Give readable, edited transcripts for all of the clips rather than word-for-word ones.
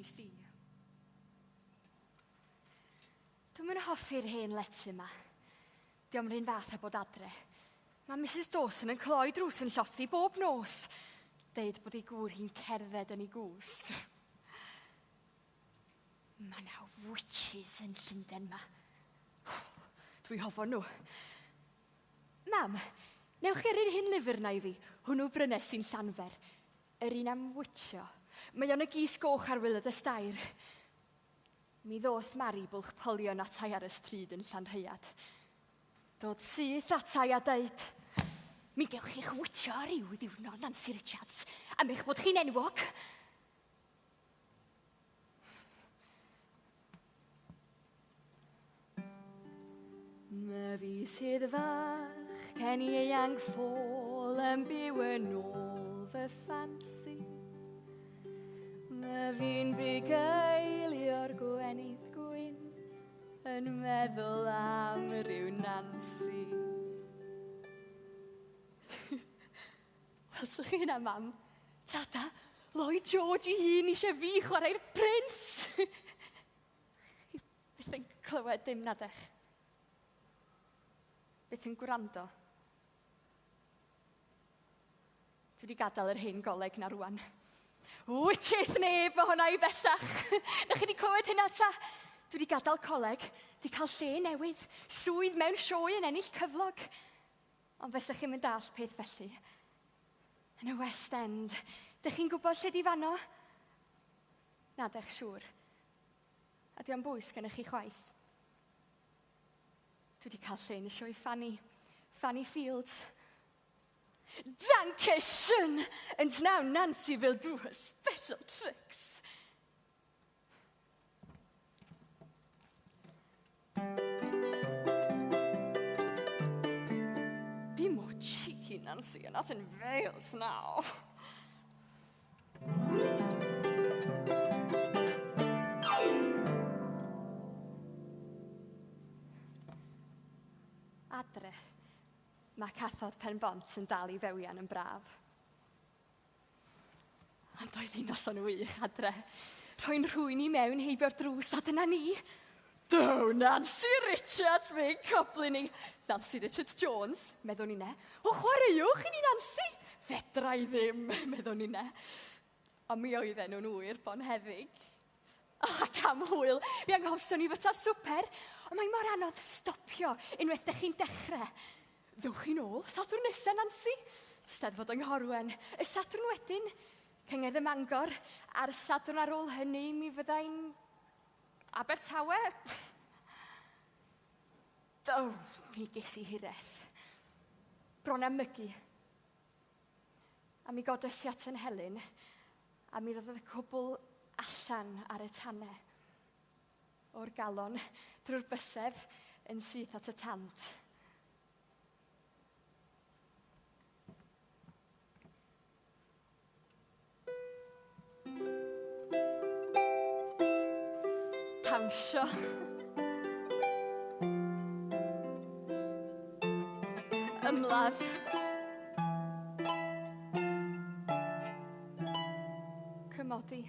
BBC. Dwi'm yn hoffi'r hen lety 'ma. Dio'm 'run fath â bod adre. Mae Misus Dawson yn cloi drws yn llofft hi bob nos. Deud bod ei gŵr hi'n cerdded yn ei gwsg. Mae 'na witches yn Llundain 'ma. Dwi hofon nhw. Mam, newch chi yrru'r hen lyfr 'na i fi? Hwnnw brynes i'n Llanfer. Yr un am witio. Mae o'n y gys goch ar waelod y stair. Mi ddoth Mari Bwlch Polion atai ar y stryd yn Llanrhaead. Dod syth atai a deud, Mi gewch chi'ch witio ryw ddiwrnod, Nansi Richards, am eich bod chi'n enwog. Myfi sydd fach, cen ieuanc ffôl yn byw yn ôl fy ffansi. Myfi'n bugeilio'r gwenydd gwyn yn meddwl am ryw Nansi. Welswch chi hynna, mam? Tada, Lloyd George i hun eisiau fi chwarae'r prins! Byth yn clywed dim nadech. Byth yn gwrando. Dwi wedi gadael yr hen goleg na rwan. Wytith neb mae hwnna i bellach. Na chi wedi clywed hynna ta? Dwi wedi gadael coleg, wedi cael lle newydd, swydd mewn sioe yn ennill cyflog. Ond fysa chi'm yn dallt peth felly. Yn y West End, dych chi'n gwybod lle di fanno? Na, dech siŵr. A dio'm bwys gennych chi chwaith. Dwi wedi cael lle yn y sioe Fanny. Fanny Fields. Danke schön! And now Nancy will do her special tricks. Be more cheeky, Nancy. You're not in Wales now. Adre, mae cathod pen bont yn dal i fewian yn braf. Ond oedd hi'n noson wych adre. Rhoi'n rhwy'n i mewn heibio'r drws a dyna ni. Do, Nansi Richards, fe'n coblu ni. Nansi Richards Jones, meddwn inne. O, chwaraewch i ni, Nansi! Fedra i ddim, meddwn inne. Ond mi oedden nhw'n ŵyr bonheddig. Ac am hwyl, mi anghofson ni fyta swper, ond mae mor anodd stopio unwaith dych chi'n dechrau. Ddewch chi'n ôl, Sadwrn nesa, Nansi. Steddfod yng Nghorwen. Y Sadwrn wedyn, cyngerdd ym Mangor, a'r Sadwrn ar ôl hynny mi fyddai'n Abertawe. Do, mi ges i hiraeth. Bron am mygu. A mi godes i at yn Helyn, a mi ddodd y cwbl allan ar y tane. O'r galon, drwy'r bysedd, yn syth at y tant. Dawnsio. Ymladd. Cymodi.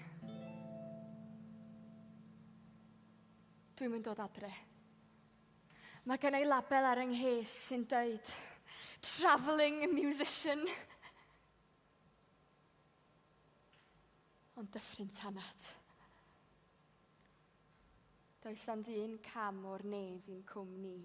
Dwi'm yn dod adre. Mae gen i label ar 'y nghes sy'n deud Travelling musician. Ond Dyffryn Tanat. Does ond un cam o'r nef i'n cwm ni.